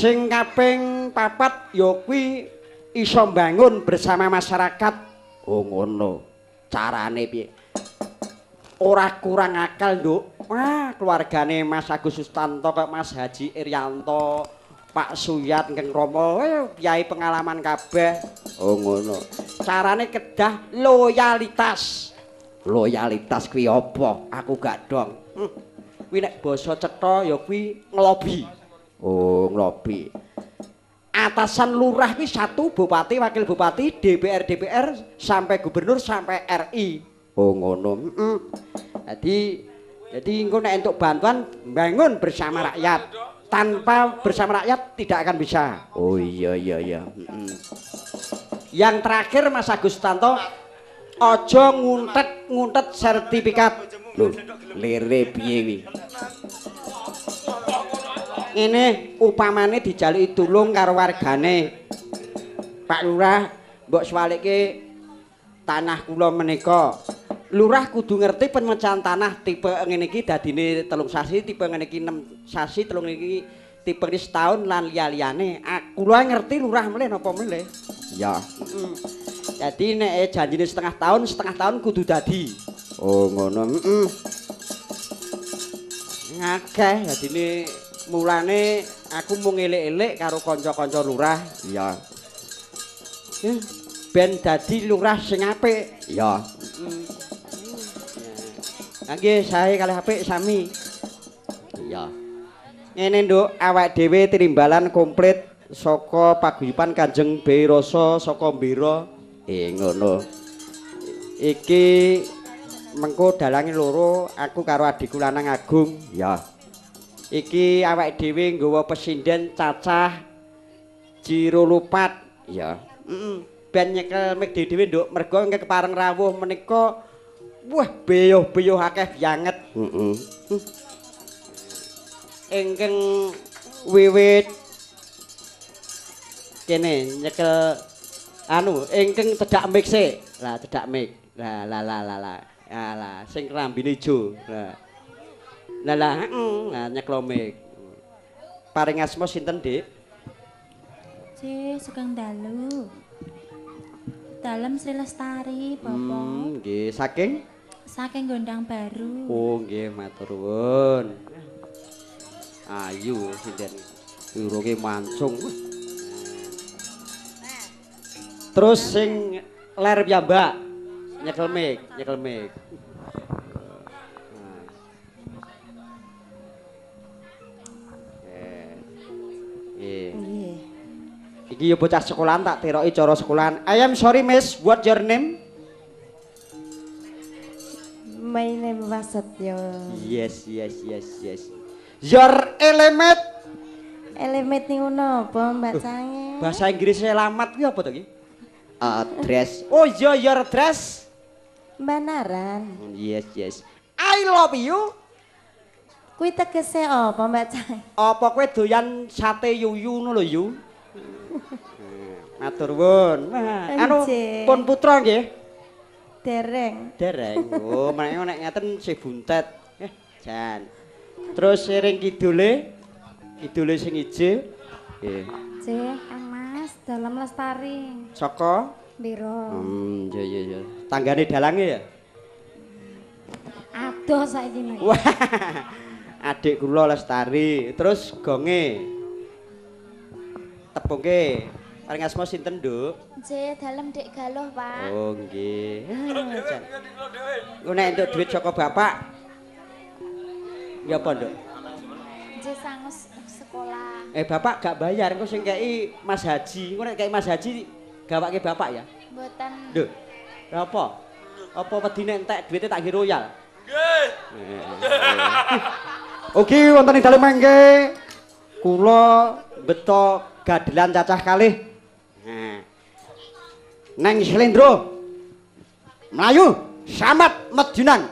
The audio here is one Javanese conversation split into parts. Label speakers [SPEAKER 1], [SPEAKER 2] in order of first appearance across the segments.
[SPEAKER 1] Sing kaping 4 ya kuwi iso mbangun bersama masyarakat. Oh ngono. Carane piye? Ora kurang akal, Nduk. Wah, keluargane Mas Agus Sustanto kaya Mas Haji Irianto, Pak Suyat ingkang Rama, kyai pengalaman kabeh. Oh ngono. Carane kedah loyalitas. Loyalitas kuwi apa? Aku gak dong. Kuwi nek basa cetha ya kuwi ngelobi. Oh, ngelobi. Atasan lurah kuwi 1 bupati, wakil bupati, DPR, DPR sampai gubernur sampai RI. Oh ngono. Jadi engko nek entuk bantuan bangun bersama rakyat. Tanpa bersama rakyat tidak akan bisa. Oh iya iya iya. Yang terakhir Mas Agus Tanto, aja nguntet-nguntet sertifikat. Lho, lere piye kuwi? Ngene upamane dijaluki tulung karo wargane. Pak Lurah, mbok swalike tanah kula menika. Lurah kudu ngerti pemecahan tanah tipe ngene iki dadine 3 sasi, tipe ngene iki 6 sasi, telung iki tipe iki setahun lan liya-liyane. Kula ngerti lurah melih napa melih. Ya. Jadi nek janjine setengah tahun kudu dadi. Oh ngono. Ngakeh dadine mulane aku mung elek-elek karo kanca-kanca lurah. Iya. Ben dadi lurah sing apik. Iya. Nggih, sae kalih apik sami. Iya. Ngene Nduk, awake dhewe trimbalan komplit saka paguyuban Kanjeng Beirasa saka Mbira. Ngono. Iki mengko dalange loro, aku karo adikku lanang Agung. Ya. Iki awake dhewe nggawa pesinden cacah Jirolupat. Ya. Ben nyekel mik dhewe Nduk, mergo engke kepareng rawuh menika wah beyuh-beyuh akeh banget. Ingkang wiwit kene nyekel anu ingkang cedhak mik sik. Lah cedhak mik. Lah lah lah lah lah. Alah sing klambine ijo. Lah. Lah lah heeh, nyekel mik. Paring asma sinten, Dik?
[SPEAKER 2] Cih, sugeng dalu. Dalem Sri Lestari, Bapak.
[SPEAKER 1] Nggih, saking?
[SPEAKER 2] Saking Gondang Baru.
[SPEAKER 1] Oh, nggih, matur nuwun. Ayu sinden. Urunge mancung. Terus sing ler piyambak nyekel mik, nyekel mik. Nggih.
[SPEAKER 2] Nggih.
[SPEAKER 1] Iki yo bocah sekolahan tak teroki cara sekolahan. I am sorry miss, what your name?
[SPEAKER 3] My name Wasetyo.
[SPEAKER 1] Yes, yes, yes, yes. Your element.
[SPEAKER 3] Elemen niku napa Mbak Cange?
[SPEAKER 1] Bahasa Inggris alamat kuwi apa to ki? Address. Oh iya, your address.
[SPEAKER 3] Banaran.
[SPEAKER 1] Yes, yes. I love you.
[SPEAKER 3] Kuwi tegese apa Mbak Cange?
[SPEAKER 1] Apa kowe doyan sate yuyu ngono lho yu? Matur nuwun. Anu pun putra nggih?
[SPEAKER 3] Dereng.
[SPEAKER 1] Dereng. Oh, menawa nek ngaten sih buntet. Jan. Terus sering kidule, kidule sing ije. Nggih.
[SPEAKER 4] Nggih, Kang Mas, Dalem Lestari.
[SPEAKER 1] Saka?
[SPEAKER 4] Mbira.
[SPEAKER 1] Iya iya iya. Tanggane dalange ya?
[SPEAKER 4] Adoh saiki nek.
[SPEAKER 1] Wah. Adik kula Lestari. Terus gonge. Tepungke. Paring asma sinten, Nduk?
[SPEAKER 2] Nggih, dalem Dik Galuh, Pak.
[SPEAKER 1] Oh, nggih. Engko nek entuk dhuwit saka bapak. Ya apa, Nduk?
[SPEAKER 2] Nggih, sangus sekolah.
[SPEAKER 1] Bapak gak bayar, engko sing kei Mas Haji. Engko nek kei Mas Haji gawake bapak ya?
[SPEAKER 2] Mboten.
[SPEAKER 1] Lho. Lha apa? Apa wedine entek duwite tak nggih royal?
[SPEAKER 5] Nggih.
[SPEAKER 1] Oke, wonten ing dalem mangke kula beto gadelan cacah kalih. Nah. Neng Slendro. Mlayu, samat Medinang.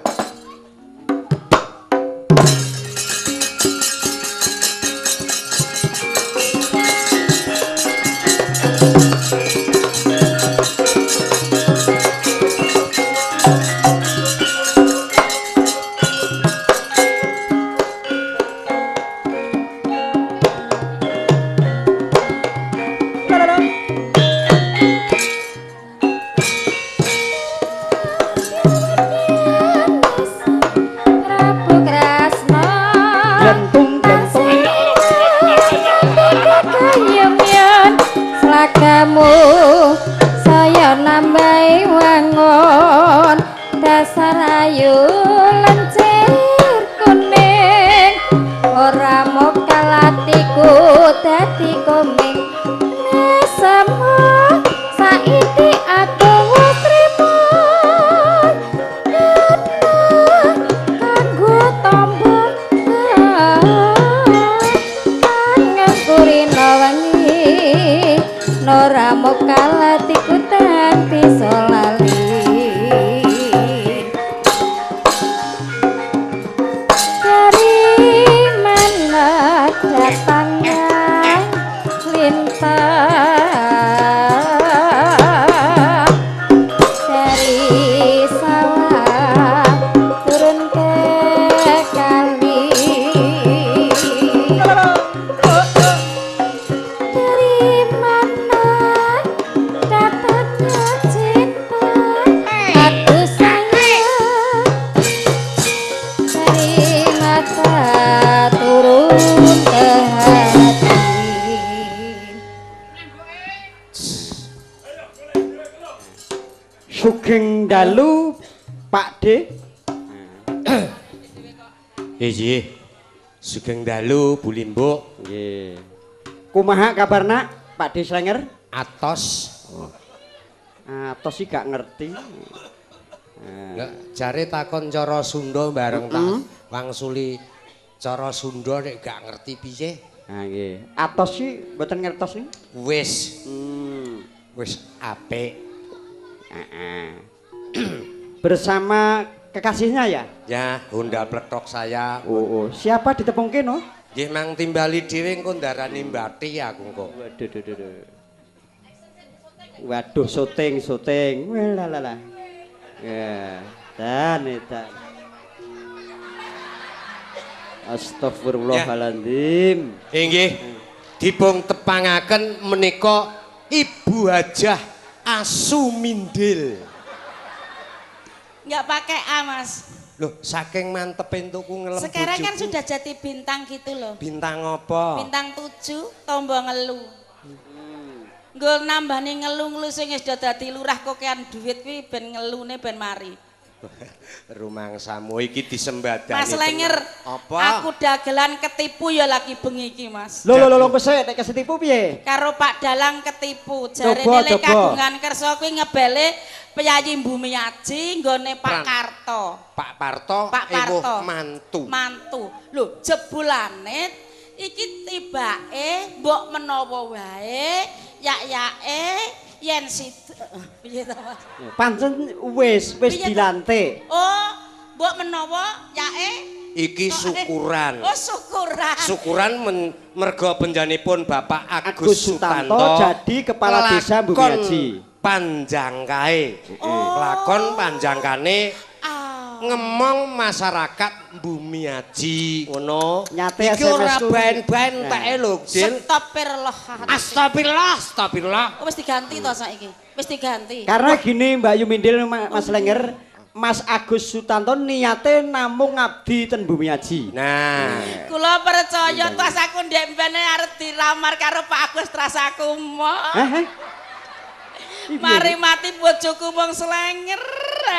[SPEAKER 4] Ragamu saya nambahi wangun dasar ayu lencir kuning ora mokal atiku dadi koming nesemo saiki aku wis trimo kanggo tombo kang kulino wengi ora mokal atiku dadi lali. Dari mana datangnya lintang, dari sawah turun ke kali, dari mana datangnya cinta aku sayang, dari mata turun ke hati.
[SPEAKER 1] Sugeng dalu Pak D.
[SPEAKER 5] Inggih. Sugeng dalu Bu Limbuk.
[SPEAKER 1] Nggih. Kumaha kabarna Pak D Slenger?
[SPEAKER 5] Atos.
[SPEAKER 1] Atos sih gak ngerti.
[SPEAKER 5] Lah jare takon cara Sunda bareng tak wangsuli cara Sunda nek gak ngerti piye.
[SPEAKER 1] Ha nggih. Atos sih mboten ngertos sih.
[SPEAKER 5] Wis. Wis apik.
[SPEAKER 1] Heeh. Bersama kekasihnya ya?
[SPEAKER 5] Ya, Honda pletok saya.
[SPEAKER 1] Oh, oh. Siapa ditepungke no?
[SPEAKER 5] Nggih mang timbali dhewe engko ndarani mbati aku engko.
[SPEAKER 1] Waduh, duh, duh, duh. Waduh, syuting, syuting. Welalah. Ya, dan edan. Astagfirullahaladzim.
[SPEAKER 5] Inggih. Dipun tepangaken menika Ibu Hajah Asu Mindil.
[SPEAKER 6] Enggak pakai A, Mas.
[SPEAKER 5] Loh, saking mantep entukku ngelem.
[SPEAKER 6] Sekarang kan
[SPEAKER 5] bojoku.
[SPEAKER 6] Sudah jadi bintang gitu loh.
[SPEAKER 5] Bintang apa?
[SPEAKER 6] Bintang 7 tombo ngelu. Nggo nambani ngelu-ngelu sing wis dadi lurah kokean duit kuwi ben ngelune ben mari.
[SPEAKER 5] Rumangsamu iki disembadani.
[SPEAKER 6] Mas Lenger,
[SPEAKER 5] apa?
[SPEAKER 6] Aku dagelan ketipu ya lagi bengi iki, Mas.
[SPEAKER 1] Lho lho lho kesik nek ketipu piye?
[SPEAKER 6] Karo Pak Dalang ketipu. Jarene lek kagungan kersa kuwi ngebele Piyayi Bumiaji nggone Pak Karto.
[SPEAKER 5] Pak Parto,
[SPEAKER 6] Pak Parto
[SPEAKER 5] mantu.
[SPEAKER 6] Mantu. Lho, jebulane iki tibake mbok menawa wae yak-yake yen sid piye ta Mas?
[SPEAKER 1] Pancen wis dilantik.
[SPEAKER 6] Oh, mbok menawa yake
[SPEAKER 5] iki syukuran.
[SPEAKER 6] Oh, syukuran.
[SPEAKER 5] Syukuran merga penjanipun Bapak Agus
[SPEAKER 1] Sutanto jadi kepala desa Bumiaji.
[SPEAKER 5] Panjang kae.
[SPEAKER 6] Oh.
[SPEAKER 5] Lakon panjangkane ngemong masyarakat Bumiaji ngono.
[SPEAKER 1] Nyate
[SPEAKER 5] iki ora
[SPEAKER 1] SMS-ku.
[SPEAKER 5] baen-baen enteke lho, Dil.
[SPEAKER 6] Astagfirullah.
[SPEAKER 5] Astagfirullah, astagfirullah.
[SPEAKER 6] Oh, wis diganti to saiki. Wis diganti.
[SPEAKER 1] Karena gini Mbak Yumindil Mas Lenger, Mas Agus Sutanto niate namung ngabdi ten Bumiaji.
[SPEAKER 5] Nah,
[SPEAKER 6] kula percaya tas aku ndek mbene arep dilamar karo Pak Agus tras aku moh.
[SPEAKER 1] Heh.
[SPEAKER 6] Mari mati bojoku wong Slenger,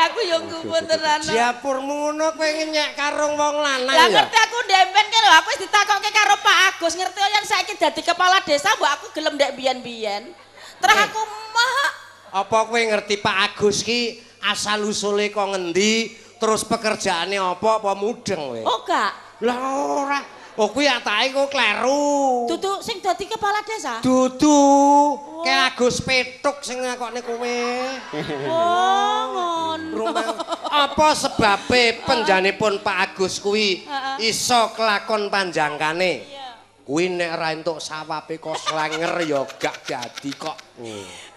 [SPEAKER 6] aku yo gumun tenan.
[SPEAKER 5] Diapurmu ngono kowe ngenyek karo wong lanang
[SPEAKER 6] ya. Lah
[SPEAKER 5] ya.
[SPEAKER 6] Ngerti aku ndek mben ki lho, aku wis ditakokke karo Pak Agus, ngerti yen saiki dadi kepala desa mbok aku gelem ndek biyen-biyen. Terus aku mah.
[SPEAKER 5] Apa kowe ngerti Pak Agus ki asal usule kok ngendi, terus pekerjaane apa, apa mudeng kowe?
[SPEAKER 6] Oh gak.
[SPEAKER 5] Lah ora. Oh kuwi atake kok kleru.
[SPEAKER 6] Dudu sing dadi kepala desa?
[SPEAKER 5] Dudu. Oh. Kayak Agus Petuk sing ngakokne kowe.
[SPEAKER 6] Oh, ngono.
[SPEAKER 5] Apa sebabe penjanipun Pak Agus kuwi iso kelakon panjangkane? Kuwi nek ora entuk sawabe kok Slenger ya gak dadi kok.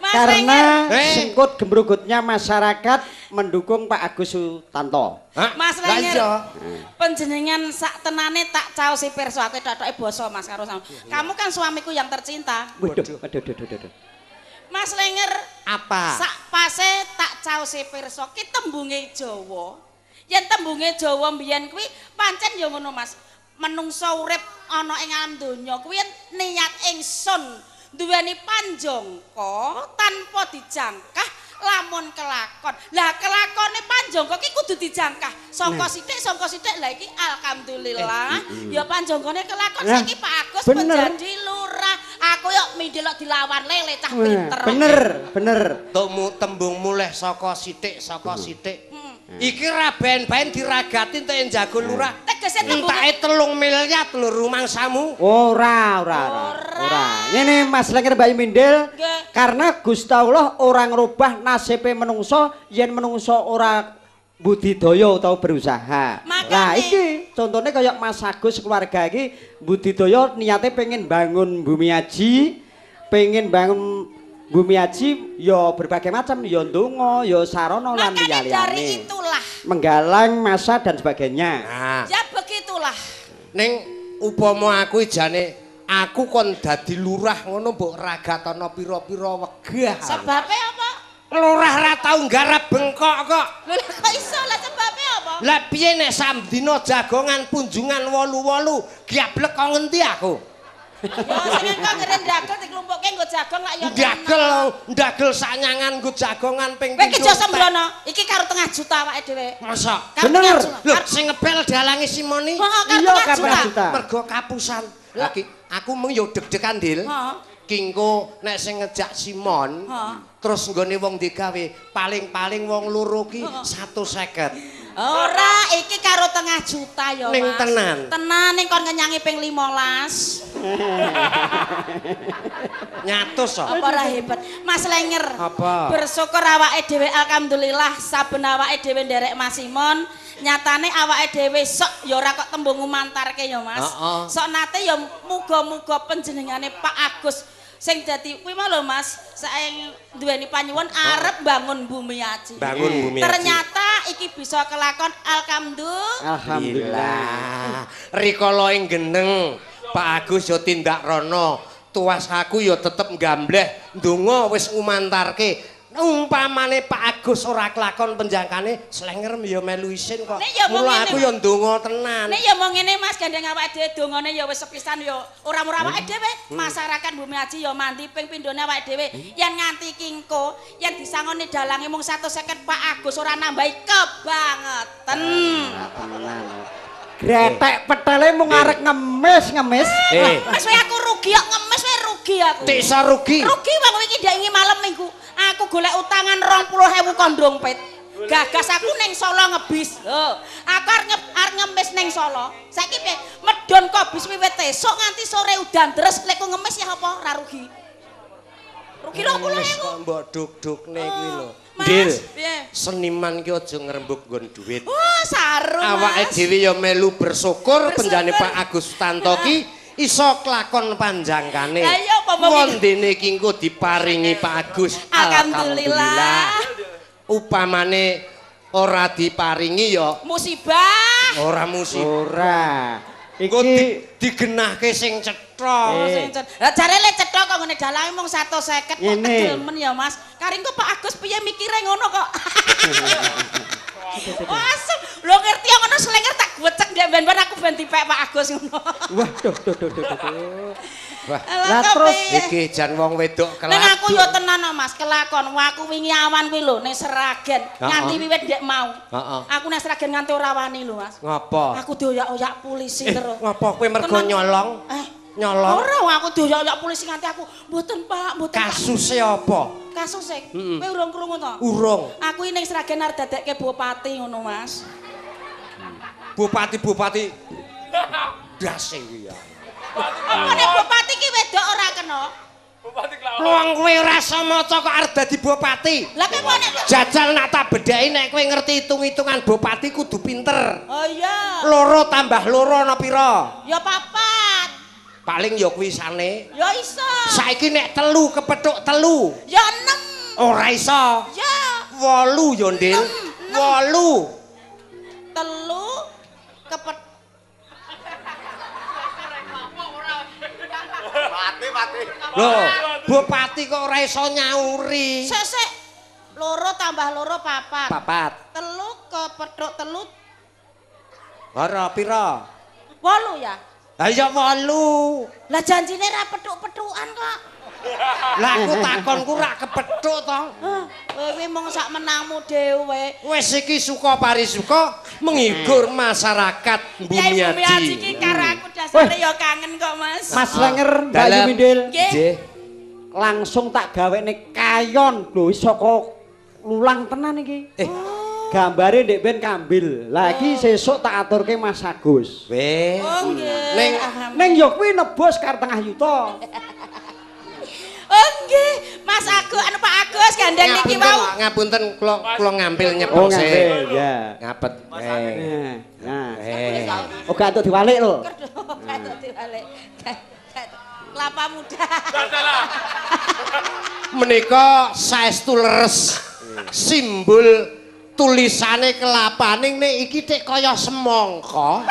[SPEAKER 6] Mas
[SPEAKER 1] Karena
[SPEAKER 5] Lenger.
[SPEAKER 1] Sengkut gemrugutnya masyarakat mendukung Pak Agus Sutanto.
[SPEAKER 6] Mas Lenger, panjenengan sak tenane tak caosi pirsa aku thotoke basa Mas karo sama. Kamu kan suamiku yang tercinta.
[SPEAKER 1] Waduh, waduh, waduh, waduh.
[SPEAKER 6] Mas Lenger,
[SPEAKER 5] apa?
[SPEAKER 6] Sak pase tak caosi pirsa ki tembunge Jawa. Yen tembunge Jawa mbiyen kuwi pancen ya ngono Mas. Menungso urip ana ing alam donya kuwi niat ingsun Duweni panjangka tanpa dijangkah lamun kelakon. Lah kelakone panjangka ki kudu dijangkah. Sangka sithik lah iki alhamdulillah ya panjangkane kelakon saiki Pak Agus menjadi lurah. Aku yo mindhil dilawan lele cah pinter.
[SPEAKER 1] Bener, bener.
[SPEAKER 5] Temu tembung mulih saka sithik saka sithik. Iki ra ben-ben diragati entek jago lurah.
[SPEAKER 6] Tegese
[SPEAKER 5] entake 3 miliar lho rumangsamu.
[SPEAKER 1] Ora, ora, ora. Ngene Mas Lengger Mbak Mindil, karena Gusti Allah ora ngrubah nasibe menungso yen menungso ora budidaya utawa berusaha. Lah iki contone kaya Mas Agus keluarga iki budidaya niate pengen bangun Bumi Aji, pengen bangun Bumi Aji ya berbagai macam, ya ndonga, ya sarana lan liyane.
[SPEAKER 6] Dari itulah
[SPEAKER 1] menggalang masa dan sebagainya.
[SPEAKER 5] Nah.
[SPEAKER 6] Ya begitulah.
[SPEAKER 5] Ning upama aku jane aku kon dadi lurah ngono mbok ragatana pira-pira wegah.
[SPEAKER 6] Sebabe apa?
[SPEAKER 5] Lurah ra tau nggarap bengkok kok.
[SPEAKER 6] Lho kok iso lah sebabe apa?
[SPEAKER 5] Lah piye nek samdina jagongan punjungan 88 gablek kok ngendi aku?
[SPEAKER 6] Ya sing kok ngeren dagel diklumpukke nggo jagong lak ya.
[SPEAKER 5] Ndagel sanyangan nggo jagongan ping
[SPEAKER 6] pindho. Kowe iki aja sembrono, iki karo 0,5 juta awake dhewe.
[SPEAKER 5] Masa?
[SPEAKER 1] Bener.
[SPEAKER 5] Lho sing ngebel dalange Simoni.
[SPEAKER 6] Heeh, karo 0,5 juta.
[SPEAKER 5] Mergo kapusan. Lagi aku mung yo deg-degan, Dil.
[SPEAKER 6] Heeh.
[SPEAKER 5] Kingko nek sing ngejak Simon, terus nggone wong digawe paling-paling wong loro ki 150.
[SPEAKER 6] Ora, iki karo 0,5 juta ya, Mas.
[SPEAKER 5] Ning tenan.
[SPEAKER 6] Tenan ning kon ngenyangi ping 15.
[SPEAKER 5] Nyatus kok.
[SPEAKER 6] Apa ora hebat. Mas Lengger.
[SPEAKER 5] Apa?
[SPEAKER 6] Bersyukur awake dhewe alhamdulillah saben awake dhewe nderek Mas Simon, nyatane awake dhewe sok ya ora kok tembung ngumantarke ya, Mas. Sok nate ya muga-muga panjenengane Pak Agus sing dadi kuwi mau lho Mas, saeng duweni panyuwun arep bangun Bumi Aji.
[SPEAKER 5] Bangun Bumi Aji.
[SPEAKER 6] Ternyata iki bisa kelakon alhamdulillah.
[SPEAKER 5] Alhamdulillah. Rikala ing geneng Pak Agus ya tindak rono, tuas aku ya tetep nggambleh, ndonga wis ngumantarke. Umpamane Pak Agus ora kelakon penjangkane, Slenger ya melu isin kok. Mula aku ya ndonga tenan.
[SPEAKER 6] Nek ya mong ngene Mas, gandeng awake dhewe dongane ya wis sepisan ya ora-ora awake dhewe, masyarakat Bumi Aji ya mandi ping pindhone awake dhewe. Yen nganti kingko, yen disangoni dalange mung 150 Pak Agus ora nambahi kebangetan.
[SPEAKER 1] Gretek petele mung arek ngemis-ngemis.
[SPEAKER 6] Wis aku rugi kok ngemis wae rugi aku.
[SPEAKER 5] Desa rugi.
[SPEAKER 6] Rugi wong iki ndek wingi malam minggu. Aku golek utangan 20.000 kondong pit. Gagas aku ning Solo ngebis. Lho, aku arep ngemis ning Solo. Saiki piye? Medhon kok bis wiwit esuk nganti sore udan deres lek ku ngemis ya apa ora rugi. Rugi 20.000.
[SPEAKER 5] Kok mbok duk-dukne kuwi lho.
[SPEAKER 6] Ndil,
[SPEAKER 5] seniman ki aja ngrembug nggon dhuwit.
[SPEAKER 6] Oh, saru Mas.
[SPEAKER 5] Awake dhewe ya melu bersyukur penjane Pak Agus Sutanto ki iso kelakon panjangkane.
[SPEAKER 6] Lah iya apa mung
[SPEAKER 5] wondene iki engko diparingi Pak Agus.
[SPEAKER 6] Alhamdulillah.
[SPEAKER 5] Upamane ora diparingi ya
[SPEAKER 6] musibah.
[SPEAKER 5] Ora musibah.
[SPEAKER 1] Ora.
[SPEAKER 5] Engko digenahke sing cetha.
[SPEAKER 6] Sing cetha. Lah jare le cetha kok ngene dalange mung 150 kok kedel men ya Mas. Karing kok Pak Agus piye mikire ngono kok. Wah, lho ngerti ngono Slenger tak gwecek ndek ben-ben aku ben dipek Pak Agus ngono.
[SPEAKER 1] Wah, duh duh duh duh.
[SPEAKER 5] Wah,
[SPEAKER 6] lah
[SPEAKER 1] terus
[SPEAKER 5] iki jan wong wedok kelakon.
[SPEAKER 6] Ning aku yo tenan Mas, kelakon. Wah, aku wingi awan kuwi lho ning Sragen, nganti wiwit ndek mau. Aku ning Sragen nganti ora wani lho, Mas.
[SPEAKER 5] Ngapa?
[SPEAKER 6] Aku dioyak-oyak polisi terus.
[SPEAKER 5] Ngapa kowe mergo nyolong? Nyolong.
[SPEAKER 6] Ora, aku dioyak-oyak polisi nganti aku mboten Pak, mboten.
[SPEAKER 5] Kasuse apa?
[SPEAKER 6] Kasuse? Kowe urung krungu to?
[SPEAKER 5] Urung.
[SPEAKER 6] Aku ning Sragen arep dadekke bupati ngono, Mas.
[SPEAKER 5] Bupati-bupati ndase kuwi ya.
[SPEAKER 6] Apa nek bupati ki wedok ora kena?
[SPEAKER 7] Bupati kelawar.
[SPEAKER 5] Wong kowe ora iso maca kok arep dadi bupati.
[SPEAKER 6] Lah kowe nek
[SPEAKER 5] jajal nak tak bedheki nek kowe ngerti hitung-hitungan bupati kudu pinter.
[SPEAKER 6] Oh iya.
[SPEAKER 5] Loro tambah loro ana pira?
[SPEAKER 6] Ya 4.
[SPEAKER 5] Paling ya kuwi isane.
[SPEAKER 6] Ya iso.
[SPEAKER 5] Saiki nek 3 kepethuk 3.
[SPEAKER 6] Ya 6.
[SPEAKER 5] Ora iso.
[SPEAKER 6] Ya.
[SPEAKER 5] 8 ya, Ndil. 8.
[SPEAKER 6] 3 kepethuk
[SPEAKER 7] Mati.
[SPEAKER 5] Lho, bupati kok ora iso nyauri.
[SPEAKER 6] Sik sik. 2 tambah 2 4.
[SPEAKER 5] 4.
[SPEAKER 6] 3 kepethuk 3.
[SPEAKER 5] Ora pira?
[SPEAKER 6] 8 ya?
[SPEAKER 5] Lah ya 8.
[SPEAKER 6] Lah janjine ra pethuk-pethukan kok.
[SPEAKER 5] Lah aku takonku rak kepethuk to.
[SPEAKER 6] Kowe kuwi mung sak menangmu dhewe.
[SPEAKER 5] Wis iki suka parisuka menghibur masyarakat
[SPEAKER 6] Kyai
[SPEAKER 5] Bumiaji.
[SPEAKER 6] Bumiaji iki karo aku dasare ya kangen kok, Mas.
[SPEAKER 1] Mas Lenger, Mbak Yu Mindil.
[SPEAKER 6] Nggih.
[SPEAKER 1] Langsung tak gawekne kayon lho saka lulang tenan iki. Gambare ndek ben kambil. Lah iki sesuk tak aturke Mas Agus.
[SPEAKER 5] Weh.
[SPEAKER 6] Oh nggih.
[SPEAKER 1] Ning ya kuwi nebus karo tengah yuta.
[SPEAKER 6] Oh nggih, Mas Agus, anu Pak Agus gandeng niki wau.
[SPEAKER 5] Ngapunten kula ngampil nyepeng
[SPEAKER 1] Oh ngambil ya.
[SPEAKER 5] Ngapet.
[SPEAKER 1] Nah. Oh gak entuk diwalik lho.
[SPEAKER 6] Gak entuk diwalik. Kelapa muda.
[SPEAKER 5] Menika saestu leres simbol tulisane kelapa ning nek iki tek kaya semangka.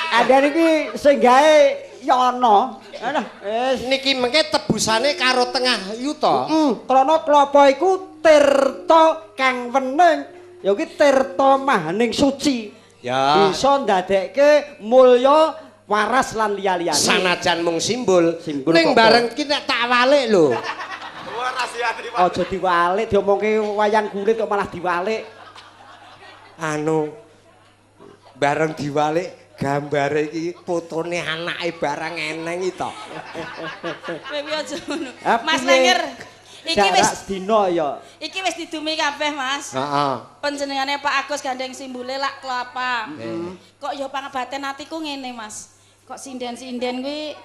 [SPEAKER 1] Ada niki sing gawe Yono. Alah, wis
[SPEAKER 5] niki mengke tebusane karo tengah yuta.
[SPEAKER 1] Krana klapa iku tirta kang wening. Ya kuwi tirta mahaning suci.
[SPEAKER 5] Ya.
[SPEAKER 1] Bisa ndadekke mulya waras lan liya-liyane.
[SPEAKER 5] Sanajan mung simbol. Ning bareng ki nek tak walik lho.
[SPEAKER 1] Aja diwalik, diomongke wayang kulit kok malah diwalik.
[SPEAKER 5] Anu bareng diwalik gambare iki fotone anake barang eneng iki to.
[SPEAKER 6] Kowe aja ngono. Mas Lenger, iki wis
[SPEAKER 1] dina ya.
[SPEAKER 6] Iki wis didumi kabeh, Mas.
[SPEAKER 5] Heeh.
[SPEAKER 6] Panjenengane Pak Agus gandeng simbole lak kelapa. Kok ya pangebaten atiku ngene, Mas. Kok sinden-sinden kuwi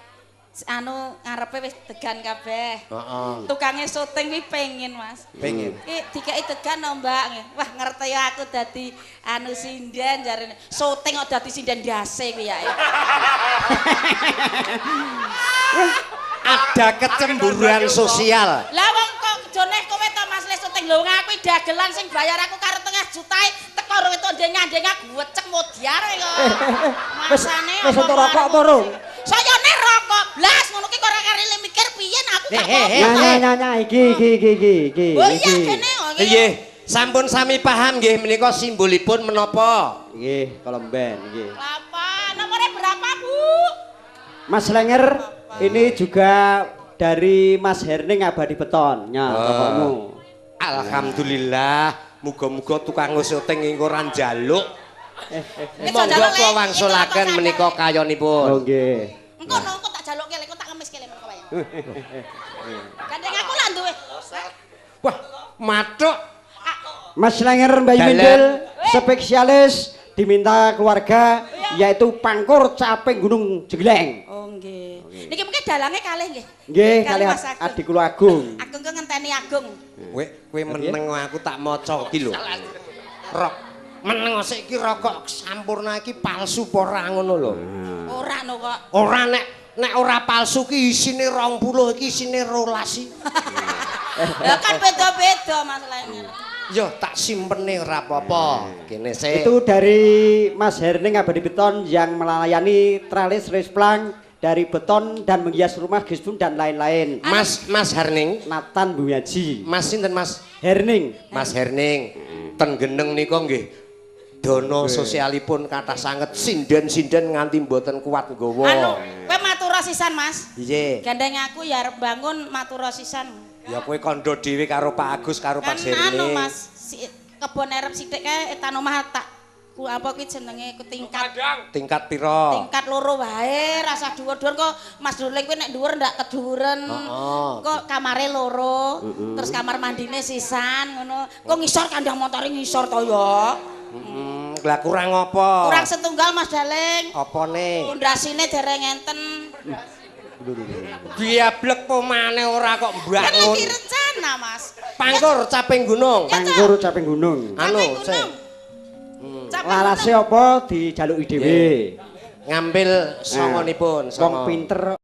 [SPEAKER 6] anu ngarepe wis degan kabeh.
[SPEAKER 5] Heeh.
[SPEAKER 6] Tukange syuting kuwi pengin, Mas.
[SPEAKER 5] Pengin.
[SPEAKER 6] Iki dikeki degan no, Mbak. Wah, ngerti ya aku dadi anu sinden jarene. Syuting kok dadi sinden ndase kuwi ya.
[SPEAKER 5] Ada kecemburuan sosial.
[SPEAKER 6] Lah wong kok joneh kowe to Mas le syuting lho aku dagelan sing bayar aku karo tengah jutae teko karo wetok ndeng-ndeng aku wecek modyar kok. Masane
[SPEAKER 1] wis entuk rokok apa rung?
[SPEAKER 6] Sayane rokok blas ngono ki kok ora kari mikir piye aku gak
[SPEAKER 1] apa. Nya iki iki iki iki.
[SPEAKER 6] Oh iya kene
[SPEAKER 5] nggih. Sampun sami paham nggih menika simbolipun menapa?
[SPEAKER 1] Nggih, kolomben nggih.
[SPEAKER 6] Kelapa, nomornya berapa, Bu?
[SPEAKER 1] Mas Lenger, ini juga dari Mas Herning Abadi Beton. Nya, rokokmu.
[SPEAKER 5] Alhamdulillah, muga-muga tukang syuting engko ora njaluk. Monggo kula wangsulaken menika kayonipun.
[SPEAKER 1] Oh nggih.
[SPEAKER 6] Engko no, engko tak jalukke lek tak ngemis kele mengko wae. Gandeng aku lah duwe.
[SPEAKER 5] Wah, mathuk.
[SPEAKER 1] Mas Lenger Mbak Mindil spesialis diminta keluarga yaitu Pangkur Caping Gunung Jenggleng.
[SPEAKER 6] Oh nggih. Niki mungkin dalange kalih nggih.
[SPEAKER 1] Nggih, kalih adik kula Agung.
[SPEAKER 6] Agung kok ngenteni Agung.
[SPEAKER 5] Kowe kowe meneng aku tak maca iki lho. Rok meneng sik iki rokok Sampurna iki palsu apa ora ngono lho.
[SPEAKER 6] Ora no kok.
[SPEAKER 5] Ora nek ora palsu ki isine 20 iki isine 12 iki.
[SPEAKER 6] Lah kan beda-beda masalahnya.
[SPEAKER 5] Yo tak simpene ora apa-apa. Kene sik.
[SPEAKER 1] Itu dari Mas Herning Abadi Beton yang melayani tralis resplang dari beton dan menghias rumah gesbun dan lain-lain.
[SPEAKER 5] Mas Herning,
[SPEAKER 1] Nathan Bumiaji.
[SPEAKER 5] Mas sinten Mas?
[SPEAKER 1] Herning.
[SPEAKER 5] Mas Herning. Ten Geneng nika nggih dana sosialipun kathah sanget sinden-sinden nganti mboten kuat nggawa.
[SPEAKER 6] Anu, kowe matur sisan, Mas.
[SPEAKER 5] Piye?
[SPEAKER 6] Gandeng aku ya arep bangun matur sisan.
[SPEAKER 5] Ya kowe kandha dhewe karo Pak Agus karo Pak Herning.
[SPEAKER 6] Anu Mas, kebon erep sithik kae etan omah tak ku apa kuwi jenenge ku tingkat.
[SPEAKER 5] Tingkat pira?
[SPEAKER 6] Tingkat loro wae, rasa dhuwur-dhuwur kok Mas Durling kuwi nek dhuwur ndak keduwuren. Kok kamare loro, terus kamar mandine sisan ngono. Kok ngisor kandang montore ngisor to ya.
[SPEAKER 5] Lah kurang apa?
[SPEAKER 6] Kurang setunggal Mas Daling.
[SPEAKER 5] Apane?
[SPEAKER 6] Pondasine dereng enten.
[SPEAKER 5] Diablek pomane ora kok mbangun.
[SPEAKER 6] Kan lagi rencana, Mas.
[SPEAKER 5] Pangkur Caping Gunung.
[SPEAKER 1] Pangkur Caping Gunung.
[SPEAKER 5] Anu,
[SPEAKER 1] larase apa dijaluki dhewe.
[SPEAKER 5] Ngambil songonipun,
[SPEAKER 1] wong pinter.